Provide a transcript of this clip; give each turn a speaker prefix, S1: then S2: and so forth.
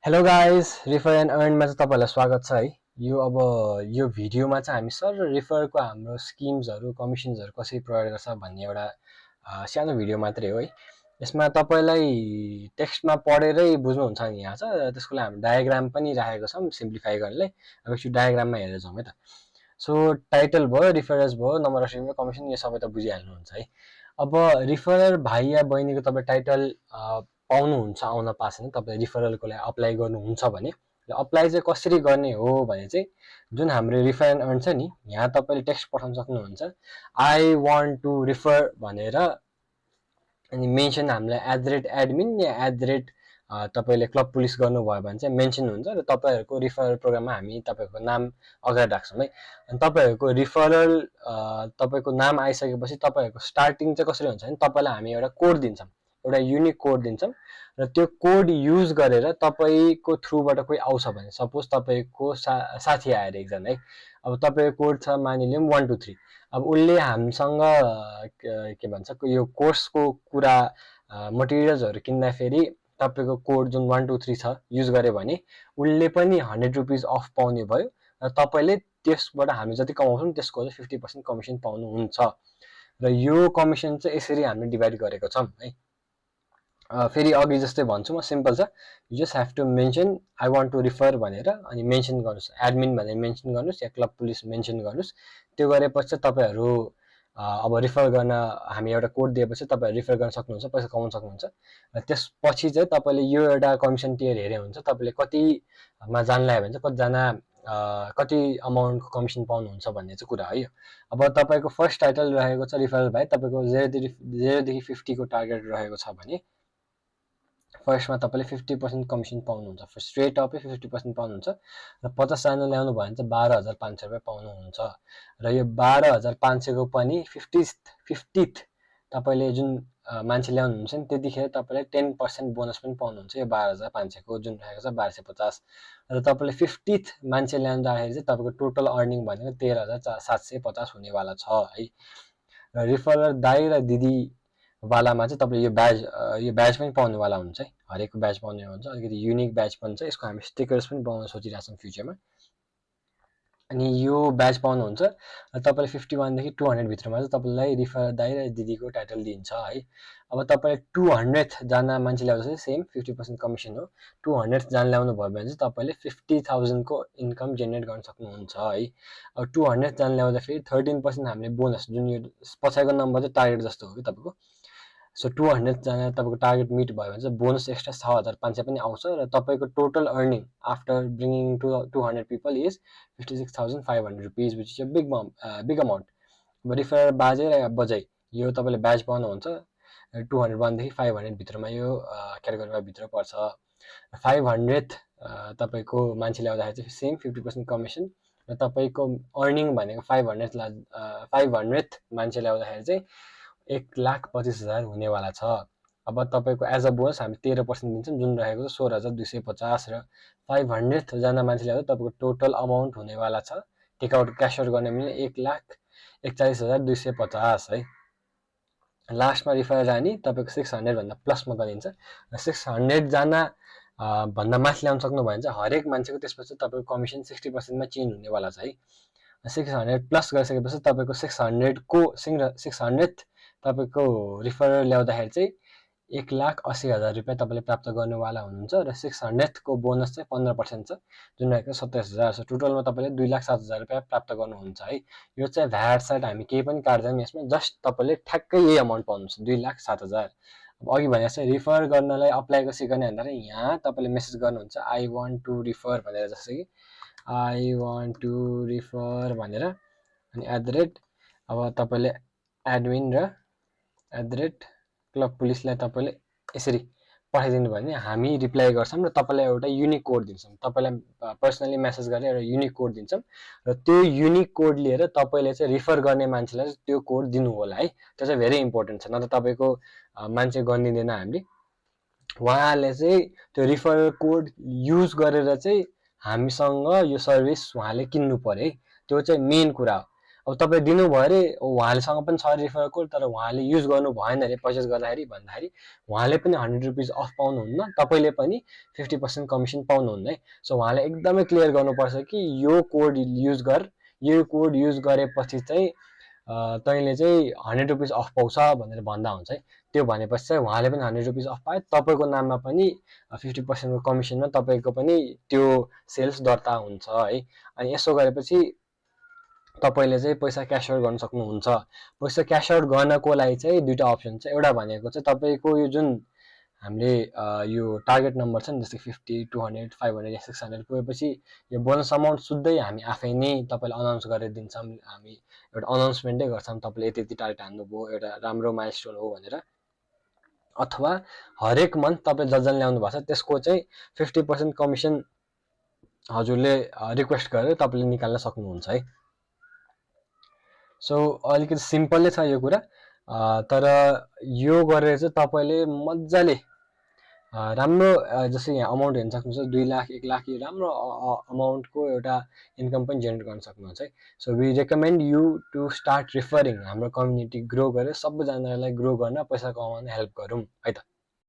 S1: Hello guys, refer and अर्नमा चाहिँ तपाईँलाई स्वागत छ है। यो भिडियोमा चाहिँ हामी सर रिफरको हाम्रो स्किम्सहरू कमिसन्सहरू कसरी प्रोभाइड गर्छ भन्ने एउटा सानो भिडियो मात्रै हो है। यसमा तपाईँलाई टेक्स्टमा पढेरै बुझ्नुहुन्छ नि यहाँ छ, त्यसको लागि हामी डायग्राम पनि राखेको छौँ सिम्प्लिफाई गर्नलाई। अब एकचोटि डायग्राममा हेरेर जाउँ है त। सो टाइटल भयो, रिफरेन्स भयो, नम्बर अफ रिफर, कमिसन, यो सबै त बुझिहाल्नुहुन्छ है। अब रिफरर भाइ या बहिनीको तपाईँ टाइटल पाउनुहुन्छ आउन पास होइन, तपाईँ रिफरलको लागि अप्लाई गर्नुहुन्छ भने अप्लाई चाहिँ कसरी गर्ने हो भने चाहिँ जुन हाम्रो रिफर एन्ड अर्न छ नि, यहाँ तपाईँले टेक्स्ट पठाउन सक्नुहुन्छ। आई वान्ट टु रिफर भनेर अनि मेन्सन हामीलाई @admin या तपाईँले क्लब पुलिस गर्नुभयो भने चाहिँ मेन्सन हुन्छ र तपाईँहरूको रिफरल प्रोग्राममा हामी तपाईँको नाम अगाडि राख्छौँ है। अनि तपाईँहरूको रिफरल तपाईँको नाम आइसकेपछि तपाईँहरूको स्टार्टिङ चाहिँ कसरी हुन्छ भने तपाईँलाई हामी एउटा कोड दिन्छौँ, एउटा युनिक कोड दिन्छौँ र त्यो कोड युज गरेर तपाईँको थ्रुबाट कोही आउँछ भने सपोज तपाईँको साथी आएर एकजना है, अब तपाईँको कोड छ मानिलिउँ 1 2 3। अब उसले हामीसँग के भन्छ यो कोर्सको कुरा मटेरियल्सहरू किन्दाखेरि तपाईँको कोड जुन 1 2 3 छ युज गर्यो भने उसले पनि 100 रुपिस अफ पाउने भयो र तपाईँले त्यसबाट हामी जति कमाउँछौँ त्यसको चाहिँ 50% कमिसन पाउनुहुन्छ। र यो कमिसन चाहिँ यसरी हामीले डिभाइड गरेको छौँ है। फेरि अघि जस्तै भन्छु म, सिम्पल छ। You just have to mention I want to refer भनेर अनि मेन्सन गर्नुहोस्, एडमिन भनेर मेन्सन गर्नुहोस् या क्लब पुलिस मेन्सन गर्नुहोस्। त्यो गरेपछि तपाईँहरू अब रिफर गर्न हामी एउटा कोड दिएपछि तपाईँहरू रिफर गर्न सक्नुहुन्छ, पैसा कमाउन सक्नुहुन्छ। र त्यसपछि चाहिँ तपाईँले यो एउटा कमिसन टियर हेरे हुन्छ, तपाईँले कतिमा जान लाग्यो भने चाहिँ कतिजना कति अमाउन्टको कमिसन पाउनुहुन्छ भन्ने चाहिँ कुरा है। अब तपाईँको फर्स्ट टाइटल रहेको छ रिफरल भाइ, तपाईँको 0 देखि 50 को टार्गेट रहेको छ भने फर्स्टमा तपाईँले 50% कमिसन पाउनुहुन्छ। फर्स्ट स्ट्रेट अपै 50% पाउनुहुन्छ र 50जना ल्याउनु भयो भने चाहिँ 12,500 रुपियाँ पाउनुहुन्छ। र यो 12,500 को पनि 50th तपाईँले जुन मान्छे ल्याउनुहुन्छ नि त्यतिखेर तपाईँले 10% बोनस पनि पाउनुहुन्छ। यो 12,500 को जुन रहेको छ 1250 र तपाईँले 50th मान्छे ल्याउँदाखेरि चाहिँ तपाईँको टोटल अर्निङ भनेको 13,750 हुनेवाला छ है। र रिफरर दाइ र दिदी वालामा चाहिँ तपाईँले यो ब्याज पनि पाउनेवाला हुन्छ है। हरेकको ब्याज पाउने हुन्छ, अलिकति युनिक ब्याज पनि छ। यसको हामी स्टिकर्स पनि बनाउन सोचिरहेको छौँ फ्युचरमा। अनि यो ब्याज पाउनुहुन्छ र तपाईँले 51 देखि 200 भित्रमा चाहिँ तपाईँलाई रिफर दाइ र दिदीको टाइटल दिन्छ है। अब तपाईँले 200 जना मान्छे ल्याउँदा चाहिँ सेम 50% कमिसन हो। 200 जना ल्याउनु भयो भने चाहिँ तपाईँले 50,000 को इन्कम जेनेरेट गर्न सक्नुहुन्छ है। अब 200 जना ल्याउँदाखेरि 13% हामीले बोनस, जुन यो पछाडिको नम्बर चाहिँ टार्गेट जस्तो हो कि तपाईँको। सो 200 जना तपाईँको टार्गेट मिट भयो भने चाहिँ बोनस एक्स्ट्रा 6,500 पनि आउँछ र तपाईँको total earning after bringing 200 people is 56,500 rupees, which is a big amount. अब रिफर बाजे र बजाइ यो तपाईँले ब्याज पाउनुहुन्छ 201 देखि 500 भित्रमा, यो क्याटेगोरीमा भित्र पर्छ। 500 तपाईँको मान्छे ल्याउँदाखेरि चाहिँ सेम 50% कमिसन र तपाईँको अर्निङ भनेको 500 मान्छे ल्याउँदाखेरि चाहिँ 1,25,000 हुनेवाला छ। अब तपाईँको एज अ बोनस हामी 13% दिन्छौँ, जुन रहेको छ 16,250 र 500 जना मान्छे ल्याउँदा तपाईँको टोटल अमाउन्ट हुनेवाला छ टेकआउट क्यास आउट गर्ने मिल्ने 1,41,250 है। लास्टमा रिफर जाने तपाईँको 600 भन्दा प्लसमा गरिन्छ र 600 जना भन्दा माथि ल्याउन सक्नु भयो भने चाहिँ हरेक मान्छेको त्यसपछि तपाईँको कमिसन 60% मा चेन्ज हुनेवाला छ है। 600 प्लस गरिसकेपछि तपाईँको 600 तपाईँको रिफर ल्याउँदाखेरि चाहिँ 1,80,000 रुपियाँ तपाईँले प्राप्त गर्नेवाला हुनुहुन्छ र 600 को बोनस चाहिँ 15% छ, जुन रहेको 27,000 छ। टोटलमा तपाईँले 2,07,000 रुपियाँ प्राप्त गर्नुहुन्छ है। यो चाहिँ भ्याट साट हामी केही पनि काट्दैनौँ यसमा, जस्ट तपाईँले ठ्याक्कै यही अमाउन्ट पाउनुहुन्छ 2,07,000। अब अघि भने जस्तै रिफर गर्नलाई अप्लाई कसरी गर्ने भन्दाखेरि यहाँ तपाईँले मेसेज गर्नुहुन्छ आई वान्ट टु रिफर भनेर, जस्तै कि आई वान्ट टु रिफर भनेर अनि अब तपाईँले एडमिन र क्लब पुलिसलाई तपाईँले यसरी पठाइदिनु भयो भने हामी रिप्लाई गर्छौँ र तपाईँलाई एउटा युनिक कोड दिन्छौँ। तपाईँलाई पर्सनली मेसेज गरेर एउटा युनिक कोड दिन्छौँ र त्यो युनिक कोड लिएर तपाईँले चाहिँ रिफर गर्ने मान्छेलाई त्यो कोड दिनु होला है। त्यो चाहिँ भेरी इम्पोर्टेन्ट छ, नत्र तपाईँको मान्छे गनिदिँदैन हामीले। उहाँले चाहिँ त्यो रिफर कोड युज गरेर चाहिँ हामीसँग यो सर्भिस उहाँले किन्नु पर्यो है, त्यो चाहिँ मेन कुरा हो। अब तपाईँ दिनुभयो अरे उहाँलेसँग पनि छ रिफर कोड तर उहाँले युज गर्नु भएन अरे पर्चेस गर्दाखेरि भन्दाखेरि उहाँले पनि 100 रुपिस अफ पाउनुहुन्न, तपाईँले पनि 50% कमिसन पाउनुहुन्न है। सो उहाँले एकदमै क्लियर गर्नुपर्छ कि यो कोड युज गर, यो कोड युज गरेपछि चाहिँ तैँले चाहिँ 100 रुपिस अफ पाउँछ भनेर भन्दा हुन्छ है। त्यो भनेपछि चाहिँ उहाँले पनि 100 रुपिस अफ पायो, तपाईँको नाममा पनि 50% कमिसनमा तपाईँको पनि त्यो सेल्स दर्ता हुन्छ है। अनि यसो गरेपछि तपाईँले चाहिँ पैसा क्यास आउट गर्न सक्नुहुन्छ। पैसा क्यास आउट गर्नको लागि चाहिँ दुईवटा अप्सन छ। एउटा भनेको चाहिँ तपाईँको यो जुन हामीले यो टार्गेट नम्बर छ नि, जस्तै 50, 200, 500 या 600 पुगेपछि यो बोनस अमाउन्ट सुत्दै हामी आफै नै तपाईँलाई अनाउन्स गरेर दिन्छौँ। हामी एउटा अनाउन्समेन्टै गर्छौँ तपाईँले यति यति टार्गेट हान्नुभयो, एउटा राम्रो माइलस्टोन हो भनेर। अथवा हरेक मन्थ तपाईँ जसले ल्याउनु भएको छ त्यसको चाहिँ 50% कमिसन हजुरले रिक्वेस्ट गरेर तपाईँले निकाल्न सक्नुहुन्छ है। सो अलिकति सिम्पलै छ यो कुरा, तर यो गरेर चाहिँ तपाईँले मजाले राम्रो जस्तै यहाँ अमाउन्ट हेर्न सक्नुहुन्छ 2 लाख 1 लाख यो राम्रो अमाउन्टको एउटा इन्कम पनि जेनेरेट गर्न सक्नुहुन्छ है। So we recommend you to start referring. हाम्रो कम्युनिटी ग्रो गरेर सबैजनालाई ग्रो गर्न पैसा कमाउन हेल्प गरौँ है त।